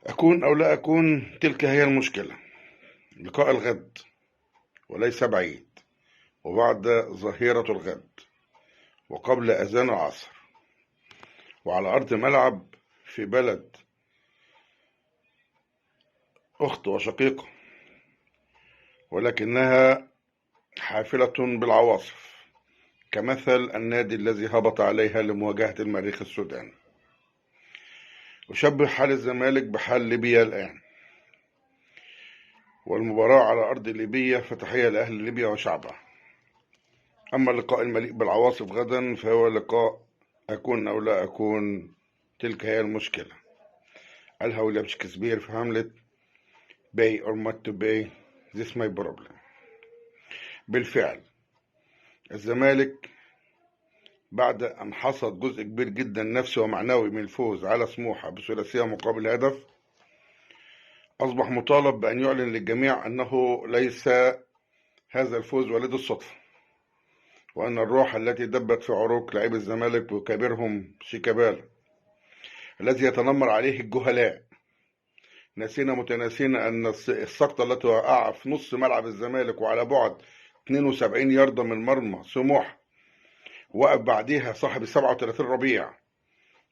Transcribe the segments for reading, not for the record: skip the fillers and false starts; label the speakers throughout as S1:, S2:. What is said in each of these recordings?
S1: أكون أو لا أكون، تلك هي المشكلة. لقاء الغد وليس بعيد، وبعد ظهيرة الغد وقبل أذان العصر، وعلى أرض ملعب في بلد أخت وشقيقة، ولكنها حافلة بالعواصف كمثل النادي الذي هبط عليها لمواجهة المريخ السوداني. أشبه حال الزمالك بحال ليبيا الآن، والمباراة على أرض ليبيا، فتحية لأهل ليبيا وشعبها. أما اللقاء المليء بالعواصف غدا فهو لقاء أكون أو لا أكون، تلك هي المشكلة. قالها ويليام شكسبير في هاملت: be or not to be, this my problem. بالفعل الزمالك بعد أن حصد جزء كبير جدا نفسي ومعنوي من الفوز على سموحة بثلاثية مقابل هدف، أصبح مطالب بأن يعلن للجميع أنه ليس هذا الفوز وليد الصدفة، وأن الروح التي دبت في عروق لاعبي الزمالك وكبيرهم شيكابالا الذي يتنمر عليه الجهلاء، ناسينا متناسين أن السقطة التي وقع في نص ملعب الزمالك وعلى بعد 72 ياردة من مرمى سموحة، وقف بعديها صاحب 37 ربيع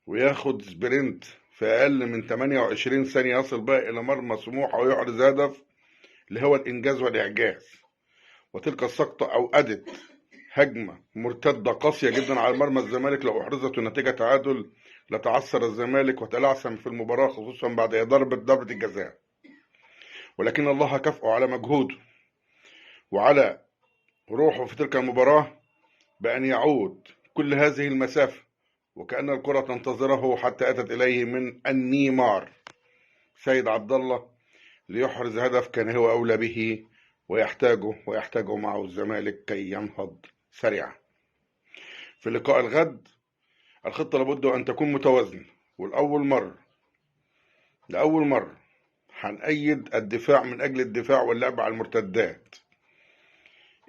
S1: وياخد sprint في أقل من 28 ثانية يصل بقى إلى مرمى سموحة ويحرز هدف اللي هو الإنجاز والإعجاز. وتلك السقطة أوأدت هجمة مرتدة قاسية جدا على مرمى الزمالك، لو أحرزت النتيجة تعادل لتعثر الزمالك وتلعثم في المباراة، خصوصا بعد ضربة الجزاء. ولكن الله كافئه على مجهوده وعلى روحه في تلك المباراة بأن يعود كل هذه المسافة وكأن الكرة تنتظره حتى أتت إليه من النيمار سيد عبد الله ليحرز هدف كان هو أولى به ويحتاجه معه الزمالك كي ينهض سريعا. في لقاء الغد الخطة لابد أن تكون متوازنة، والأول مرة لأول مرة هنأيد الدفاع من أجل الدفاع واللعب على المرتدات.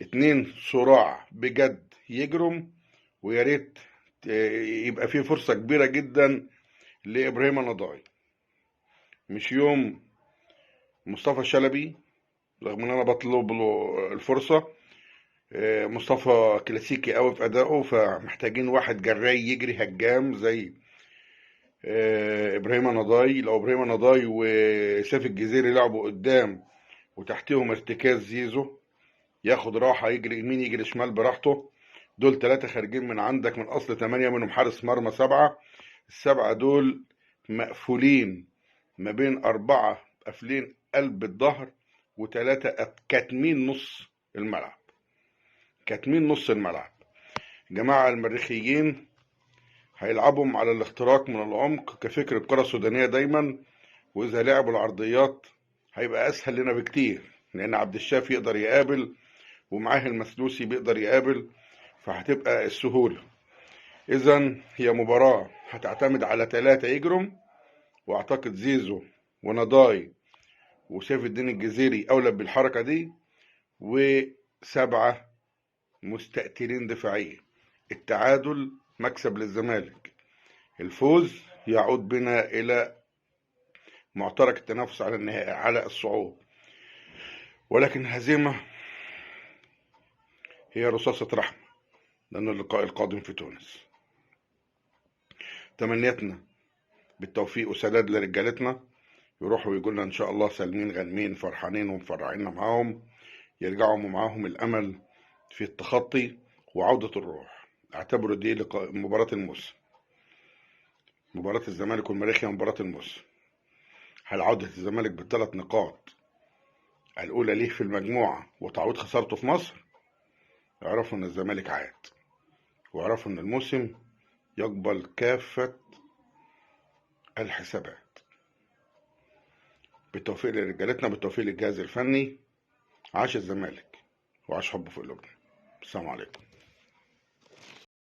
S1: 2 صراع بجد يجرم، وياريت يبقى فيه فرصة كبيرة جدا لإبراهيم نضاي. مش يوم مصطفى شلبي، رغم ان انا بطلب له الفرصة، مصطفى كلاسيكي قوي في ادائه، فمحتاجين واحد جراي يجري هجام زي ابراهيم نضاي. لو ابراهيم نضاي وسيف الجزيري لعبوا قدام وتحتهم ارتكاز زيزو، ياخد راحة يجري يمين يجري شمال براحته. دول 3 خارجين من عندك من اصل 8، منهم حارس مرمى 7. ال7 دول مقفولين ما بين 4 قافلين قلب الظهر و3 كاتمين نص الملعب. كاتمين نص الملعب. جماعة المريخيين هيلعبهم على الاختراق من العمق كفكر الكرة السودانية دايما، وإذا لعبوا العرضيات هيبقى أسهل لنا بكتير، لأن عبد الشافي يقدر يقابل ومعاه المسلوسي بيقدر يقابل، فهتبقى السهولة. إذن هي مباراة هتعتمد على 3 يجرم، وأعتقد زيزو ونضاي وسيف الدين الجزيري أولى بالحركة دي، و7 مستقتلين دفاعيا. التعادل مكسب للزمالك، الفوز يعود بنا إلى معترك التنافس على النهائي على الصعود، ولكن هزيمة هي رصاصة رحمة، لأن اللقاء القادم في تونس. تمنيتنا بالتوفيق وسداد لرجالتنا، يروحوا ويقولنا إن شاء الله سالمين غانمين فرحانين ومفرعين معاهم، يرجعوا معاهم الأمل في التخطي وعودة الروح. اعتبروا دي لقاء مباراة الموسم، مباراة الزمالك والمريخ هي مباراة الموسم. هل عودة الزمالك بالثلاث نقاط الأولى ليه في المجموعة وتعويض خسارته في مصر؟ اعرفوا إن الزمالك عاد، واعرفوا إن الموسم يقبل كافة الحسابات. بالتوفيق لرجالتنا، بالتوفيق للجهاز الفني. عاش الزمالك وعاش حبه في قلوبنا. السلام عليكم.